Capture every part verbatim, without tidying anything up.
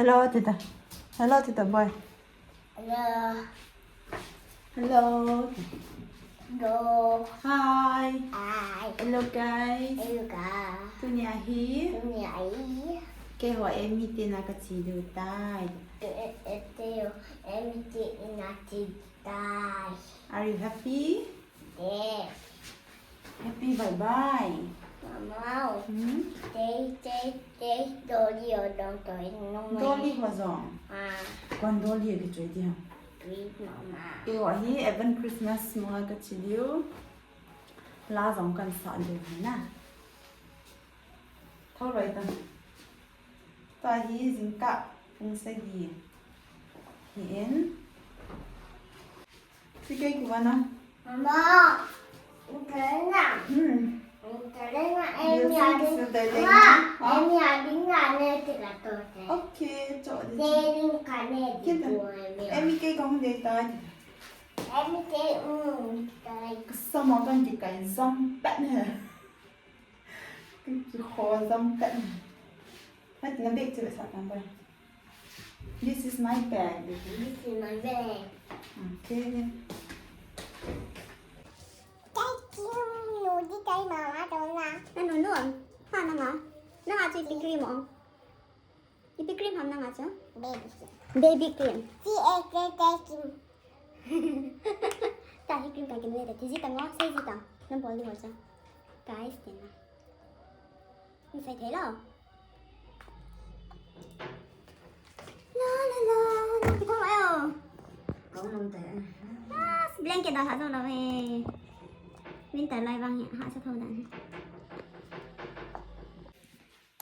Hello, Tita. Hello, Tita boy. Hello. Hello. Hello. Hi. Hi. Hello, guys. Hello, guys. Tunia hi. Tunia hi. Keiho Amy te ina kache diu tai. Keiho Amy te ina che tai. Are you happy? Yes. Happy bye bye. Mama. Hmm? Tei, tei, tei, Dolly o dong toi nung mai. Dolly ho jong. Ah, Kon Dolly ke choi ti ha. Sweet mama. Keiho hi Advent Christmas mo kache diu. La jong kan sa diu hi na. Tho loi ta. Tua hi jingkah pung sagi. Hi in. Sige, kiwana. Mama. Ukraina. Hmm. Ukraina. Emi ading. Mama. Emi ading na ne te ka to te. Okay, cho di. Te ding ka ne di ko emi. Emi ke kong de ta. Emi ke um tai. Kasama kan di kai jam pat ne. Kikho jam pat ne. Hat na bag chu sa kan ba. This is my bag. This is my bag. Okay. Thank you. Nu di kai mama to na. Na nu nu. Ha na nga. Na nga chu ipi cream o. Ipi cream ham na nga chu? Baby cream. Baby cream. T A K K cream. Ta hi cream ka kin ve ta. Ti ji ta ngo, sei ji ta. Nam bol di ho cha. Guys, tin na. Ni sai thei lo. La la la, na ki thong ayo. Kong nung te. Ah, blanket da ha jong lo e. Winter lai vang ha sa thong dan.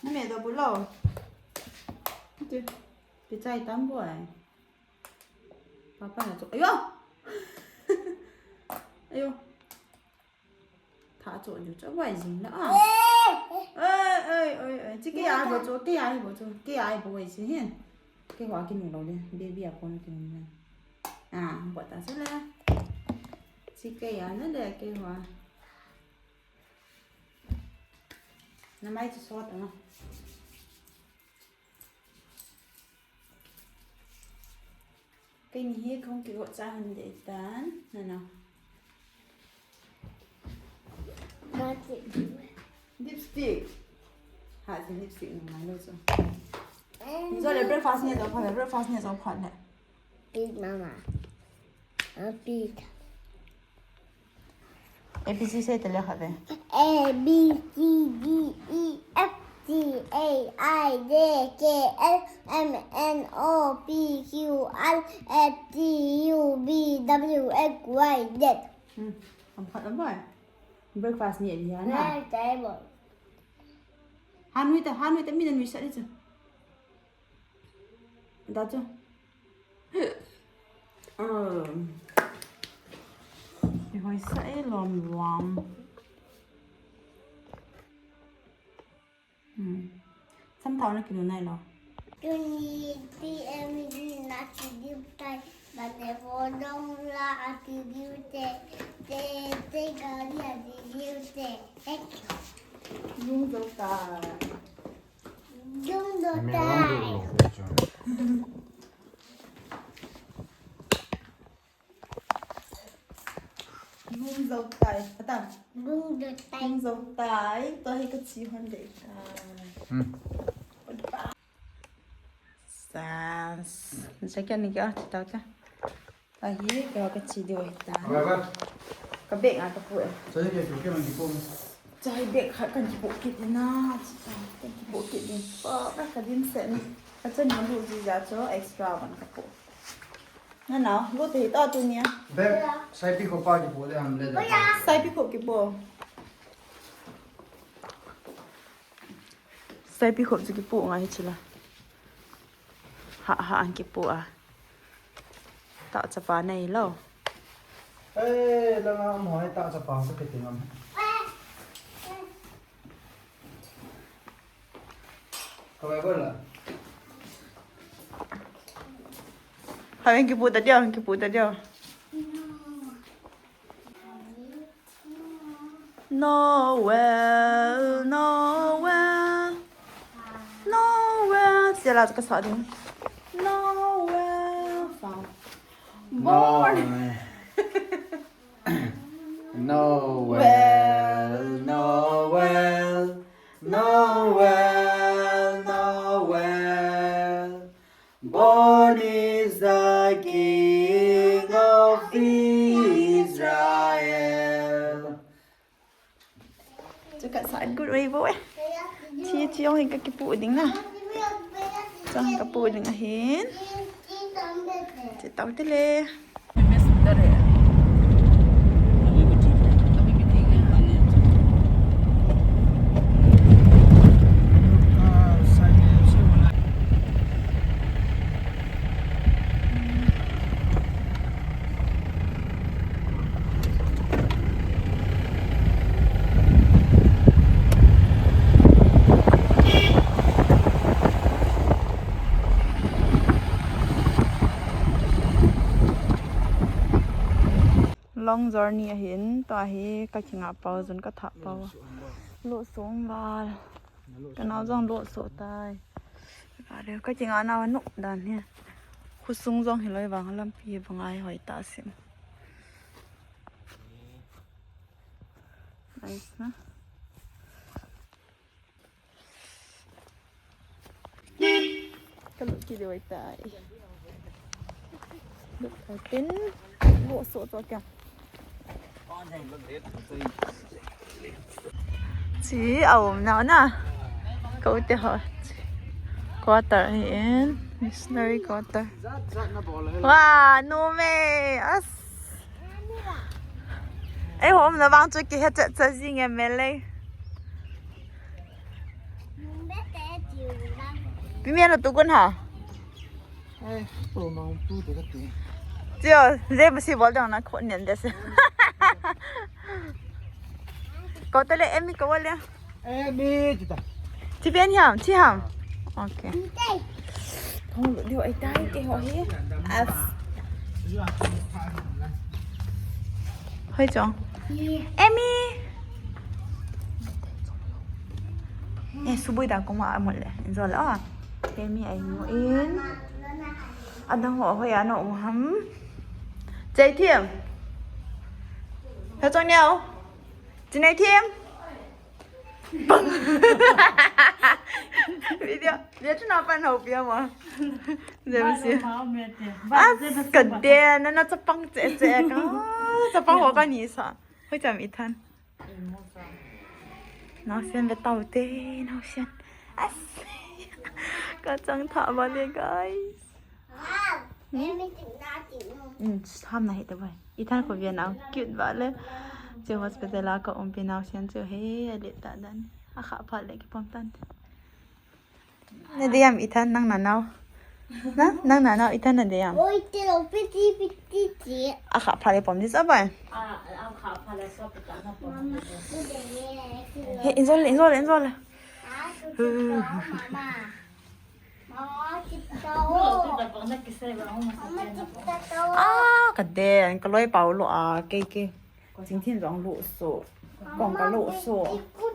Na me da bu lo. Ti. Ti chai tam bu ai. Papa na chu. Ayo. Ayo. Tha chu ju chu vai jing la a. Oi oi oi oi. Chi ke ai bo chu, ke ai bo chu, ke ai bo ai si hin. Keiho a kinu lo le, baby a kon kinu le. A, bo ta se le. Chi ke ya na le keiho a. Na mai chu so ta na. Keini hi kahung kigot cha hon ding tan, nana. Lipstick. Ha, si lipstick nung mai lo chu. Jole breakfast ne jong phat le, breakfast ne jong phat le. Big mama. A big. A B C sei tale khat ve. A B C D E F G H I J K L M N O P Q R S T U V W X Y Z. Hmm. Am khat am bai. Breakfast ni a dia na. Hanoi ta, hanoi ta mi na nui sa ni chu. Da chu. Ihoi sa e lom lom. Samthao na kinu nai lo. Tuni P M G na kidiu tai, bane vodong la a kidiu te, te, te gari a kidiu te. Thank you. Lung jo ta. Lung jo ta. Lung jo tai, ata. Lung jo tai. Lung jo tai, to hi ka chi hon de tai. Hmm. Sans. Sa kya ni kya ta ta. Ahi, kya ka chi de ta. Ka bag a ka pu e. Chai bag khat kan kipu. Chai bag khat kan kipu kit na. Kan kipu kit din. Pa, ka din se ni. Ka chan ma lu ji ja cho extra van ka pu. Na na, lu te ta tu nia. Bag, saipi kho pa kipu le ham le. Saipi kho kipu. Saipi kho chu kipu ngai hi chila. Ha ha an kipu a. Ta chapa nei lo. Eh, la na mo ta chapa sa ke tingam. Kawai bola. Hawen kipu ta dia, kipu ta dia. Noel, Noel, Noel. Tela ka sa ding. Noel. Born. Noel. Noel, Noel, Noel, Noel. Born is the King of Israel. Chu ka sa good way bo e. Chi chi ong hi ka kipu ding na. Chang ka pu ding ahin. Chi tau te le. Long journey ahin, tua hi ka kinga pau, jun ka thah pau. Lo sung val. Ka nao jong lo so tai. Ka kinga nau a nop dan hi. Khosung jong hilou vang lampi hi bang ai hoi ta sim. Nice na. Ka lut kit deu tai. Lut tai tin. Lo so to kya. Chi a um nau na. Ka u te ho. Quarter hi in. Missionary quarter. Wa, no me. As. Ei ho um na vang chu kihe cha cha jing e me le. Pi me na tu kun ha. Ai, to mang tu te ka ti. Tio, je ma si bol dang na khon nian de se. Ko te le Emi ko le. Emi ti ta. Ti ben hiam, ti ham. Okay. Kong lu diu ai tai te ho hi. As. Hoi chong. Emi. Eh, subui da koma amol le. Injol a. Emi ai mu in. Adang ho hoi ano u ham. Chai thiam. He chong niau. Chinai thiam. Bang. Video. Dia tu napa nau pia ma. Dia mesti. As ka dia na na chapang che che ka. Chapang ho ka ni sa. Hoi cham i than. Nau sian ve tau te, nau sian. As. Ka chang tha ba le, guys. Hmm? Hmm, ham na hi te bai. I than ko via nau cute ba le. Che hospital a ka um pi nau sian chu he, a le ta dan. A kha pha le ki pom tan te. Na de yam i than nang na nau. Na, nang na nau i than na de yam. Oi, te lo piti piti ti. A kha pha le pom di sa bai. A, a kha pha le so pita na pom. Mama, tu de ye, tu lo. He, injol, injol, injol. A, tu tu lo, mama. Mama, tu tu lo. Mama, tu tu lo. A, ka de, ka loi pau lo a, ke, ke. Chingthin jong lo so. Kong ka lo so.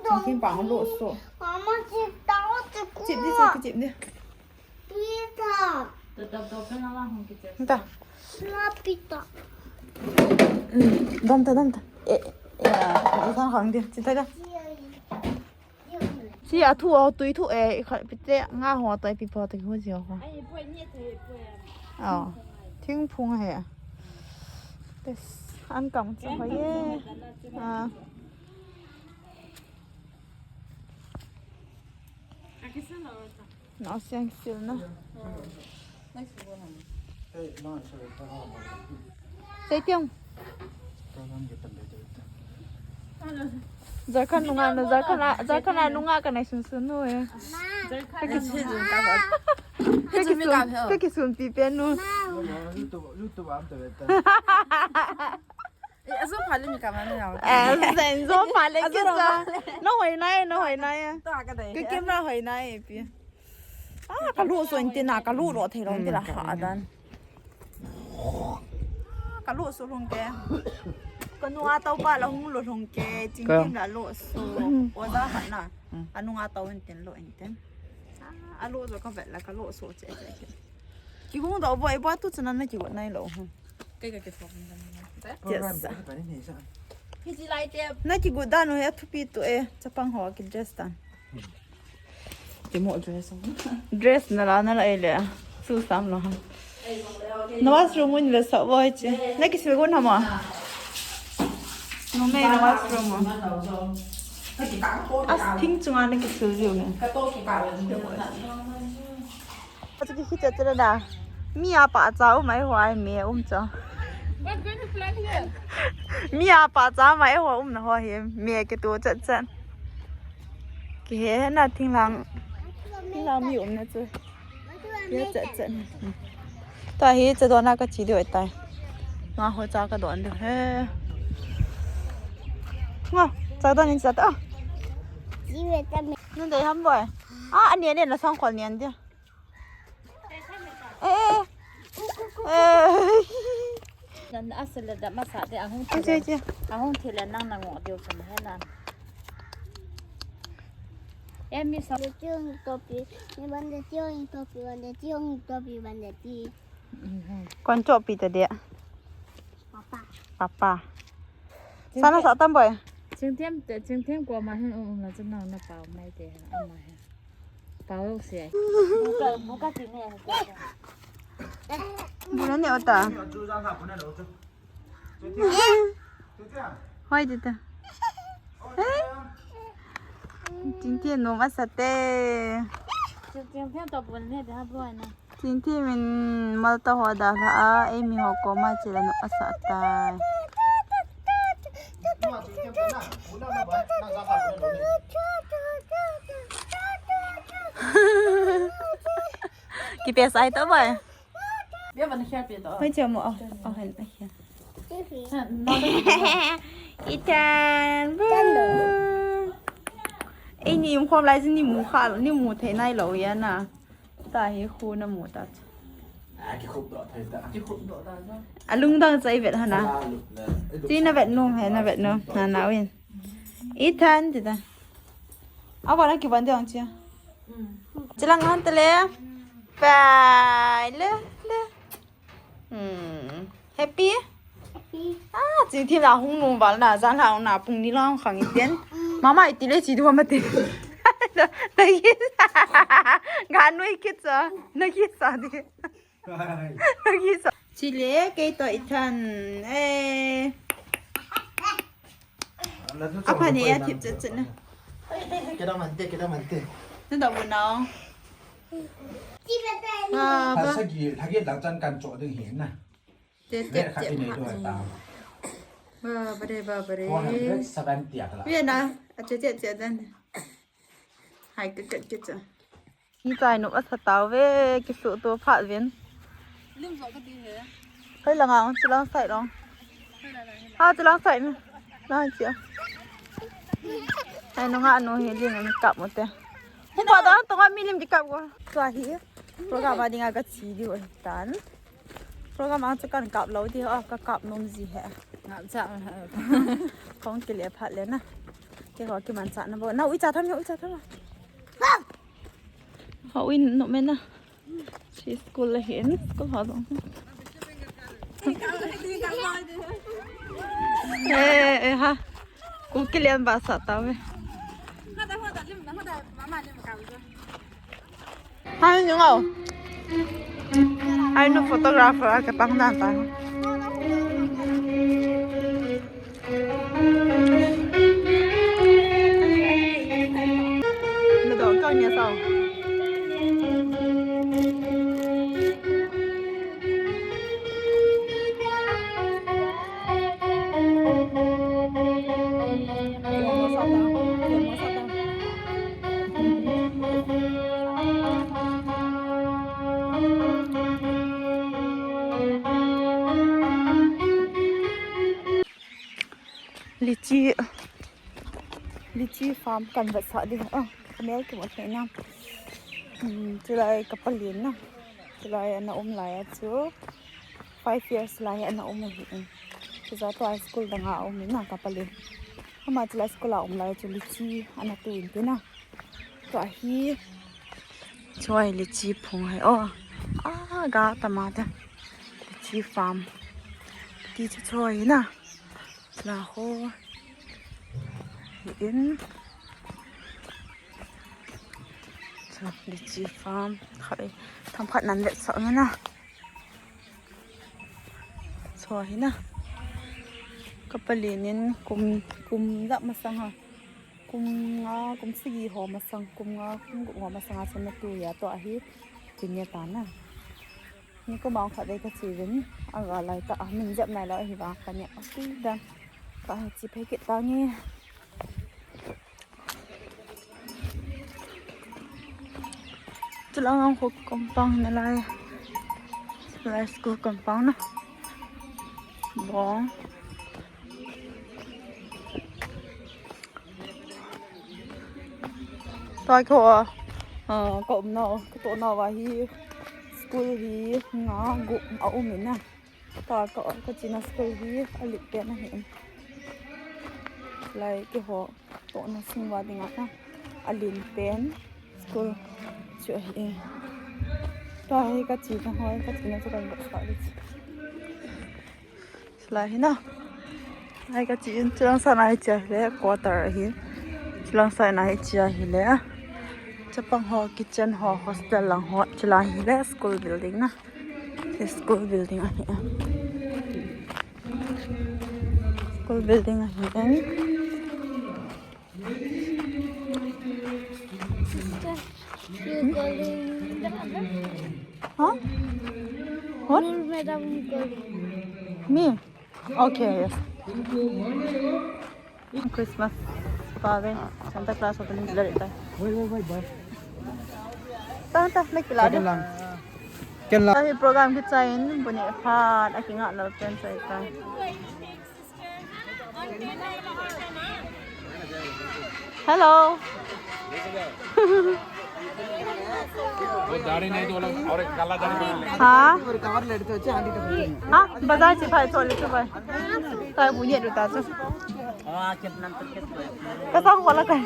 Chingthin pa lo so. Mama, chip ta, chip. Chip di, chip di. Pita. Nta. La pita. Dom ta, dom ta. E, e, e, khang khang di. Chip ta da. Chi a thu a tui thu e, i khat pi te nga ho toi pi po te hu jio ho. Ai, poi ni te poi. Oh, thingphung he. Tes, an kam chu ho ye. Ah. Nau sian sil na. Sei tiang. Jharkhand nunga na, Jharkhand a, Jharkhand a nunga ka nai sun sun nu e. Ka ki sun. Ka ki sun, ka ki sun pi pen nu. Lu tu, lu tu am ta beta. Eh, azo pha le mi ka ma ne yao. Eh, zen zo pha le ki za. No hoi nai, no hoi nai. To ka dai. Ki kim na hoi nai pi. Ah, ka lu so in tin na, ka lu lo thei lo in tin la ha dan. Ka lu so long ke. Ka nu a tau pa la hung lo long ke, ching tin la lo so. O za ha na. Anu nga tau in tin lo in tin. Alo jo ka vet la ka lo so che che. Ki hung do boi bo tu chana na ki go nai lo. Kai ka ke so. Yes. Na ki go dan o ya thupi tu e chapang ho ki dress dan. Ti mo dress. Dress na la na la e le. Su sam lo. Na washroom un ve sa boi che. Na ki sil go na ma. No me na washroom. As thing chunga na ki sil ji ne. Chu ki hi cha cha da. Mi a pa cha um ai ho ai me um cha. What's going to plan here? Mi a pa cha mai ho um na ho hi me ki tu chat chat. Ki he na thing lang. Thing lang mi um na chu. Ye chat chat. Ta hi cha do na ka chi do tai. Nga ho cha ka don de he. Nga cha don ni cha ta. Ji ve ta me. Nun de ham boi. A ani ani na sang khol ni an de. Eh, eh, eh. Nan asal da masa de ahung Ai, thile. Ai, ai. Ahung thile nang nang ngo deu chama he nan. Em mi sa. Tiong topi, ni ban de tiong topi, ban de tiong topi, ban de ti. Kon topi ta de. Papa. Papa. Sana sa tam boi. Chingthem, chingthem ko ma hin um la chana na pau mai te ama he. Pau se. Buka, buka ti ne. Bula ne ota. Hoi tita. Chingthem nom asate. Chingthem to bun ne da boi na. Chingthem in mal ta ho da la a, ei mi ho ko ma chila nom asate. Ki pe sai to boi. Hoi che mo, oh, oh, hen, oh, hen. Ethan. Ei ni um khom lai ni mu kha, ni mu thei nai lo ya na. Ta hi khu na mu ta. A ki khup do thei ta. A lungdang chai vet hana. Ti na vet nom he, na vet nom. Na na win. Ethan ti ta. A wala ki ban de ang chia. Chilang han tele. Bye. Le, le. Hmm. Happy? Happy. Ah, Chingthem la hung nom val na, jan la hung na pung ni lang khang iten. Mama iti le chi du ma te. Na ki. Ga noi ki cha. Na ki sa de. Hai. Na ki sa. Chile, kei to Ethan. Eh. Apa ni ya thip chet chet na. Keda mante, keda mante. Na da bu nao. Ah, ba. Sagi, lagi lang chan kan cho ding hin na. Te, te, te. Ba, ba re, ba, ba re. Four hundred seventy ak la. Ye na, a che, che, che, dan. Hai, ke, ke, ke, che. Hi chai nu asa tau ve, ki su tu phat vin. Lim zo ka ti he. Hoi lang ang, chilang sai long. Ha, chilang sai ni. Lang chia. Hai nu nga nu hi lim ni kap mo te. Hung pa da, tonga mi lim di kap ko. Tua hi. Program a dinga ka chi di o tan. Program ang chu kan kap lo di, ah, ka kap nom ji he. Ngap cha. Kong ki le phat le na. Ke ko ki man cha na bo. Na ui cha tham, ui cha tham. Ho ui no me na. Chi school le hin, school ho dong. Eh, eh, ha. Ku ki le ba sa ta ve. Hai, nu ngau. Ai, nu photographer a ka pang dan ta. Na do ka nia sao. Litchi, litchi farm kan vetsah ding. Oh, ka mel kimu thei na. Hmm, chulai ka palen na. Chulai ana um lai a chu. Five years lai ana um ahi. Chuja tua school danga um in na ka palen. Ama chulai school a um lai chu litchi ana tu in tina. Tua hi Choi, litchi phung hai. Oh, ah, ga tama te. Litchi farm. Ti chu choi na. La ho. In. Chu, litchi farm. Khai. Tham khat nan le sa na. Choi na. Kapalin in kum, kum ja masang ha. Kum nga, kum sagi ho masang, kum nga, kum gup ho masang a chun natu ya to ahi, tin ya ta na. Ni ko mang khat dei ka chi vin, a ga lai ta, a min jep nai lo ahi vang ka ni a ti dan. Ka ha chi phei kit ta nge. Chulang ang ko compound na lai. Lai school compound na. Bong. Tua kho, ah, ka umnau, ka tohnau a hi school hi nga gup a um in a. Tua ka, ka china school hi a lit pen ahi in. Lai keiho tohna sung uva dinga a, a len pen school chu ahi in. Tua hi ka china hoi, ka china chu kan vah sah ding. Lai hi na. Ai ka chi in, chulang sah na hi chia hi le, quarter ahi. Chulang sah na hi chia hi le. Chapang ho, kitchen ho, hostel lang ho, chulang hi le, school building na. Hi school building ahi. School building ahi in. Sister, you calling the other? Huh? What? Noor madam calling. Me? Okay, yes. Christmas, Father, Santa Claus opening dile ta. Wait, wait, wait, boy. Ta, ta, na kila. Ken lang. Ken lang. Hi program kichai in, bu neh phat, akinga lou pen chai ta. Hello. वो दाढ़ी नहीं तो अलग और एक काला दाढ़ी बना ले। हाँ। हाँ, बाजार से भाई, थोड़े से भाई। काय bu neh ta chu. Ka sang wala kai.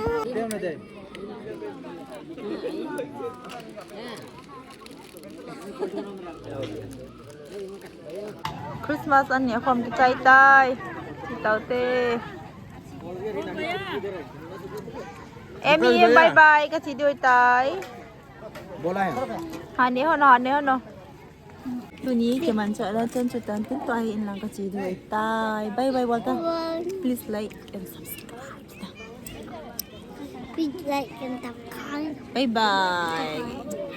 Christmas an neh khom kichai tai. Chi tau te. Emi, bye bye, ka chi diu tai. बोला है। Ha neh hon o, ha neh hon o. Tuni kiman cha la chan chu tan tin tua hi in lang ka chi diu tai. Bye bye bol ta. Please like and subscribe. Please like and subscribe. Bye bye.